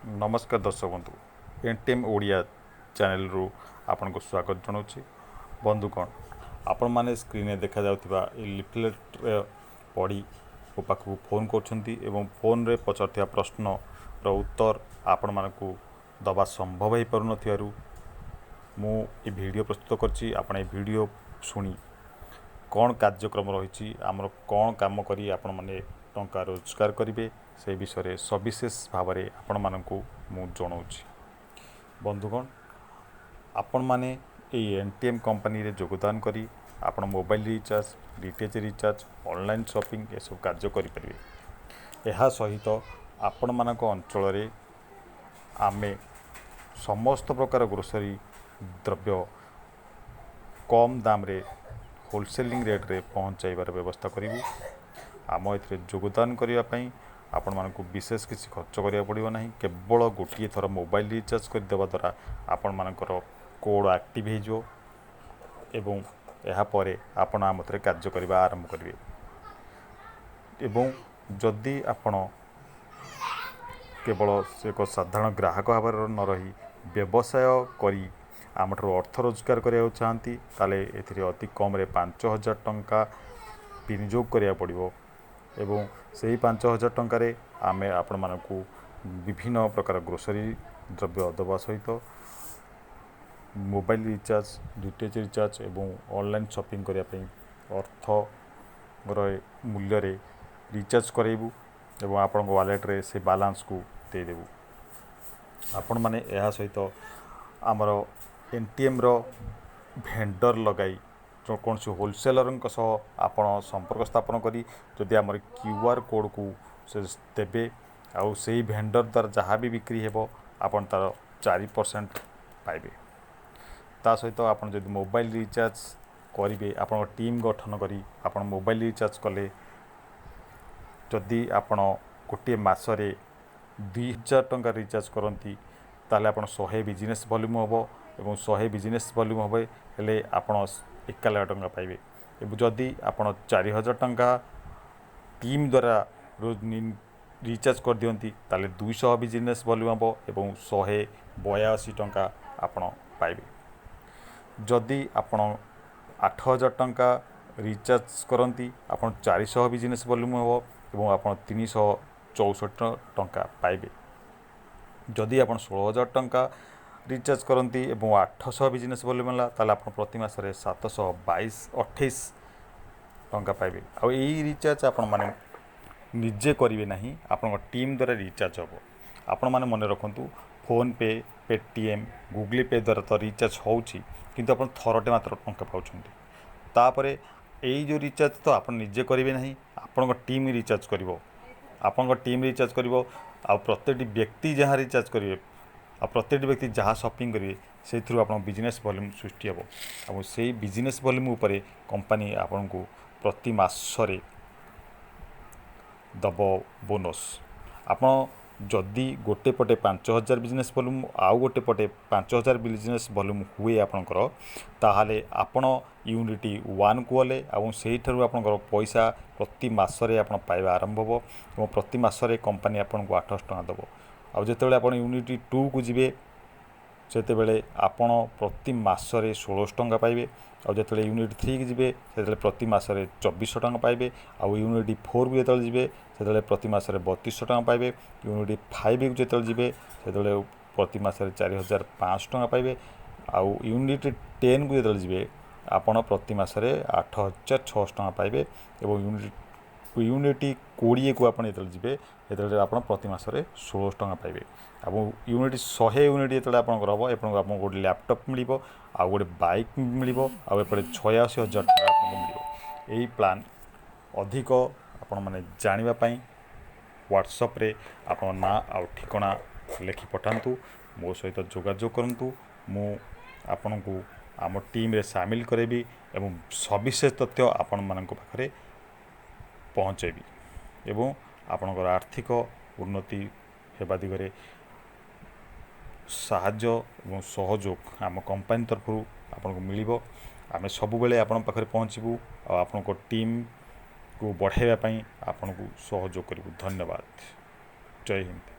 ନମସ୍କାର ଦର୍ଶକ ବନ୍ଧୁ, ଏନ୍ ଟି ଏମ୍ ଓଡ଼ିଆ ଚ୍ୟାନେଲରୁ ଆପଣଙ୍କୁ ସ୍ୱାଗତ ଜଣାଉଛି। ବନ୍ଧୁଗଣ, ଆପଣମାନେ ସ୍କ୍ରିନ୍ରେ ଦେଖାଯାଉଥିବା ଏହି ଲିଫଲେଟ୍ରେ ପଢ଼ି ମୋ ପାଖକୁ ଫୋନ୍ କରୁଛନ୍ତି ଏବଂ ଫୋନ୍ରେ ପଚାରୁଥିବା ପ୍ରଶ୍ନର ଉତ୍ତର ଆପଣମାନଙ୍କୁ ଦେବା ସମ୍ଭବ ହୋଇପାରୁନଥିବାରୁ ମୁଁ ଏ ଭିଡ଼ିଓ ପ୍ରସ୍ତୁତ କରିଛି। ଆପଣ ଏ ଭିଡ଼ିଓ ଶୁଣି କ'ଣ କାର୍ଯ୍ୟକ୍ରମ ରହିଛି ଆମର, କ'ଣ କାମ କରି ଆପଣମାନେ ଟଙ୍କା ରୋଜଗାର କରିବେ, ସେ ବିଷୟରେ ସବିଶେଷ ଭାବରେ ଆପଣମାନଙ୍କୁ ମୁଁ ଜଣାଉଛି। ବନ୍ଧୁଗଣ, ଆପଣମାନେ ଏଇ ଏନ୍ ଟି ଏମ୍ କମ୍ପାନୀରେ ଯୋଗଦାନ କରି ଆପଣ mobile recharge, DTH recharge, online shopping ଏସବୁ କାର୍ଯ୍ୟ କରିପାରିବେ। ଏହା ସହିତ ଆପଣମାନଙ୍କ ଅଞ୍ଚଳରେ ଆମେ ସମସ୍ତ ପ୍ରକାର ଗ୍ରୋସରୀ ଦ୍ରବ୍ୟ କମ୍ ଦାମରେ, ହୋଲସେଲିଂ ରେଟ୍ରେ ପହଞ୍ଚାଇବାର ବ୍ୟବସ୍ଥା କରିବୁ। ଆମ ଏଥିରେ ଯୋଗଦାନ କରିବା ପାଇଁ ଆପଣମାନଙ୍କୁ ବିଶେଷ କିଛି ଖର୍ଚ୍ଚ କରିବାକୁ ପଡ଼ିବ ନାହିଁ। କେବଳ ଗୋଟିଏ ଥର ମୋବାଇଲ ରିଚାର୍ଜ କରିଦେବା ଦ୍ୱାରା ଆପଣମାନଙ୍କର କୋଡ଼୍ ଆକ୍ଟିଭ୍ ହେଇଯିବ ଏବଂ ଏହାପରେ ଆପଣ ଆମ ଥିରେ କାର୍ଯ୍ୟ କରିବା ଆରମ୍ଭ କରିବେ। ଏବଂ ଯଦି ଆପଣ କେବଳ ସେ ଏକ ସାଧାରଣ ଗ୍ରାହକ ଭାବରେ ନ ରହି ବ୍ୟବସାୟ କରି ଆମଠାରୁ ଅର୍ଥ ରୋଜଗାର କରିବାକୁ ଚାହାନ୍ତି, ତାହେଲେ ଏଥିରେ ଅତି କମ୍ରେ 5000 ଟଙ୍କା ବିନିଯୋଗ କରିବାକୁ ପଡ଼ିବ ଏବଂ ସେଇ 5000 ଟଙ୍କାରେ ଆମେ ଆପଣମାନଙ୍କୁ ବିଭିନ୍ନ ପ୍ରକାର ଗ୍ରୋସରୀ ଦ୍ରବ୍ୟ ଦେବା ସହିତ mobile recharge, DTH recharge ଏବଂ ଅନଲାଇନ୍ ସପିଂ କରିବା ପାଇଁ ଅର୍ଥର ମୂଲ୍ୟରେ ରିଚାର୍ଜ କରାଇବୁ ଏବଂ ଆପଣଙ୍କ ୱାଲେଟ୍ରେ ସେ ବାଲାନ୍ସକୁ ଦେଇଦେବୁ। ଆପଣମାନେ ଏହା ସହିତ ଆମର ଏନ୍ ଟି ଏମ୍ର ଭେଣ୍ଡର ଲଗାଇ କୌଣସି ହୋଲସେଲର୍ଙ୍କ ସହ ଆପଣ ସମ୍ପର୍କ ସ୍ଥାପନ କରି ଯଦି ଆମର କ୍ୟୁ ଆର୍ କୋଡ଼୍କୁ ସେ ଦେବେ ଆଉ ସେଇ ଭେଣ୍ଡର ଦ୍ୱାରା ଯାହା ବି ବିକ୍ରି ହେବ, ଆପଣ ତା'ର 4% ପାଇବେ। ତା ସହିତ ଆପଣ ଯଦି ମୋବାଇଲ ରିଚାର୍ଜ କରିବେ, ଆପଣଙ୍କ ଟିମ୍ ଗଠନ କରି ଆପଣ ମୋବାଇଲ ରିଚାର୍ଜ କଲେ, ଯଦି ଆପଣ ଗୋଟିଏ ମାସରେ 2000 ଟଙ୍କା ରିଚାର୍ଜ କରନ୍ତି, ତାହେଲେ ଆପଣ 100 ବିଜନେସ୍ ଭଲ୍ୟୁମ୍ ହେବ ଏବଂ 100 ବିଜନେସ୍ ଭଲ୍ୟୁମ୍ ହେବ ହେଲେ ଆପଣ 91 ଟଙ୍କା ପାଇବେ। ଏବଂ ଯଦି ଆପଣ 4000 ଟଙ୍କା ଟିମ୍ ଦ୍ୱାରା ରିଚାର୍ଜ କରିଦିଅନ୍ତି, ତାହେଲେ 200 ବିଜନେସ୍ ଭଲ୍ୟୁମ୍ ହେବ ଏବଂ 182 ଟଙ୍କା ଆପଣ ପାଇବେ। ଯଦି ଆପଣ 8000 ଟଙ୍କା ରିଚାର୍ଜ କରନ୍ତି, ଆପଣ 400 ବିଜନେସ୍ ଭଲ୍ୟୁମ୍ ହେବ ଏବଂ ଆପଣ 364 ଟଙ୍କା ପାଇବେ। ଯଦି ଆପଣ 16,000 ଟଙ୍କା ରିଚାର୍ଜ କରନ୍ତି ଏବଂ 800 ବିଜନେସ୍ ଭଲ୍ୟୁମ୍ ହେଲା, ତାହେଲେ ଆପଣ ପ୍ରତି ମାସରେ 722 28 ଟଙ୍କା ପାଇବେ। ଆଉ ଏଇ ରିଚାର୍ଜ ଆପଣମାନେ ନିଜେ କରିବେ ନାହିଁ, ଆପଣଙ୍କ ଟିମ୍ ଦ୍ୱାରା ରିଚାର୍ଜ ହେବ। ଆପଣମାନେ ମନେ ରଖନ୍ତୁ, ଫୋନ୍ପେ, ପେଟିଏମ୍, ଗୁଗଲ୍ ପେ ଦ୍ୱାରା ତ ରିଚାର୍ଜ ହେଉଛି, କିନ୍ତୁ ଆପଣ ଥରଟେ ମାତ୍ର ଟଙ୍କା ପାଉଛନ୍ତି। ତାପରେ ଏଇ ଯେଉଁ ରିଚାର୍ଜ ତ ଆପଣ ନିଜେ କରିବେ ନାହିଁ, ଆପଣଙ୍କ ଟିମ୍ ରିଚାର୍ଜ କରିବ। ଆପଣଙ୍କ ଟିମ୍ ରିଚାର୍ଜ କରିବ ଆଉ ପ୍ରତ୍ୟେକଟି ବ୍ୟକ୍ତି ଯାହା ରିଚାର୍ଜ କରିବେ ଆଉ ପ୍ରତ୍ୟେକଟି ବ୍ୟକ୍ତି ଯାହା ସପିଂ କରିବେ, ସେଇଥିରୁ ଆପଣଙ୍କ ବିଜନେସ୍ ଭଲ୍ୟୁମ୍ ସୃଷ୍ଟି ହେବ ଆଉ ସେଇ ବିଜନେସ୍ ଭଲ୍ୟୁମ୍ ଉପରେ କମ୍ପାନୀ ଆପଣଙ୍କୁ ପ୍ରତି ମାସରେ ଦେବ ବୋନସ୍। ଆପଣ ଯଦି ଗୋଟେ ପଟେ 5000 ବିଜନେସ୍ ଭଲ୍ୟୁମ୍ ଆଉ ଗୋଟେ ପଟେ 5000 ବିଜନେସ୍ ଭଲ୍ୟୁମ୍ ହୁଏ ଆପଣଙ୍କର, ତାହେଲେ ଆପଣ ୟୁନିଟ୍ 1କୁ ଗଲେ ଏବଂ ସେଇଠାରୁ ଆପଣଙ୍କର ପଇସା ପ୍ରତି ମାସରେ ଆପଣ ପାଇବା ଆରମ୍ଭ ହେବ ଏବଂ ପ୍ରତି ମାସରେ କମ୍ପାନୀ ଆପଣଙ୍କୁ 800 ଟଙ୍କା ଦେବ। ଆଉ ଯେତେବେଳେ ଆପଣ ୟୁନିଟ୍ 2କୁ ଯିବେ, ସେତେବେଳେ ଆପଣ ପ୍ରତି ମାସରେ 1600 ଟଙ୍କା ପାଇବେ। ଆଉ ଯେତେବେଳେ ୟୁନିଟ୍ 3କି ଯିବେ, ସେତେବେଳେ ପ୍ରତି ମାସରେ 2400 ଟଙ୍କା ପାଇବେ। ଆଉ ୟୁନିଟ୍ 4କୁ ଯେତେବେଳେ ଯିବେ, ସେତେବେଳେ ପ୍ରତି ମାସରେ 3200 ଟଙ୍କା ପାଇବେ। ୟୁନିଟ୍ 5କୁ ଯେତେବେଳେ ଯିବେ, ସେତେବେଳେ ପ୍ରତି ମାସରେ 4500 ଟଙ୍କା ପାଇବେ। ଆଉ ୟୁନିଟ୍ 10କୁ ଯେତେବେଳେ ଯିବେ, ଆପଣ ପ୍ରତି ମାସରେ 8600 ଟଙ୍କା ପାଇବେ ଏବଂ ୟୁନିଟ୍ 20କୁ ଆପଣ ଯେତେବେଳେ ଯିବେ, ସେତେବେଳେ ଆପଣ ପ୍ରତି ମାସରେ 1600 ଟଙ୍କା ପାଇବେ। ଏବଂ ୟୁନିଟ୍ 100 ୟୁନିଟ୍ ଯେତେବେଳେ ଆପଣଙ୍କର ହେବ, ଆପଣଙ୍କୁ ଗୋଟେ ଲ୍ୟାପଟପ୍ ମିଳିବ ଆଉ ଗୋଟେ ବାଇକ୍ ମିଳିବ ଆଉ ଏପଟେ 86,000 ଟଙ୍କା ଆପଣଙ୍କୁ ମିଳିବ। ଏଇ ପ୍ଲାନ୍ ଅଧିକ ଆପଣମାନେ ଜାଣିବା ପାଇଁ ହ୍ୱାଟ୍ସଆପ୍ରେ ଆପଣଙ୍କ ନାଁ ଆଉ ଠିକଣା ଲେଖି ପଠାନ୍ତୁ, ମୋ ସହିତ ଯୋଗାଯୋଗ କରନ୍ତୁ। ମୁଁ ଆପଣଙ୍କୁ ଆମ ଟିମ୍ରେ ସାମିଲ କରାଇବି ଏବଂ ସବିଶେଷ ତଥ୍ୟ ଆପଣମାନଙ୍କ ପାଖରେ ପହଞ୍ଚାଇବି ଏବଂ ଆପଣଙ୍କର ଆର୍ଥିକ ଉନ୍ନତି ହେବା ଦିଗରେ ସାହାଯ୍ୟ ଏବଂ ସହଯୋଗ ଆମ କମ୍ପାନୀ ତରଫରୁ ଆପଣଙ୍କୁ ମିଳିବ। ଆମେ ସବୁବେଳେ ଆପଣଙ୍କ ପାଖରେ ପହଞ୍ଚିବୁ ଆଉ ଆପଣଙ୍କ ଟିମ୍କୁ ବଢ଼ାଇବା ପାଇଁ ଆପଣଙ୍କୁ ସହଯୋଗ କରିବୁ। ଧନ୍ୟବାଦ, ଜୟ ହିନ୍ଦ।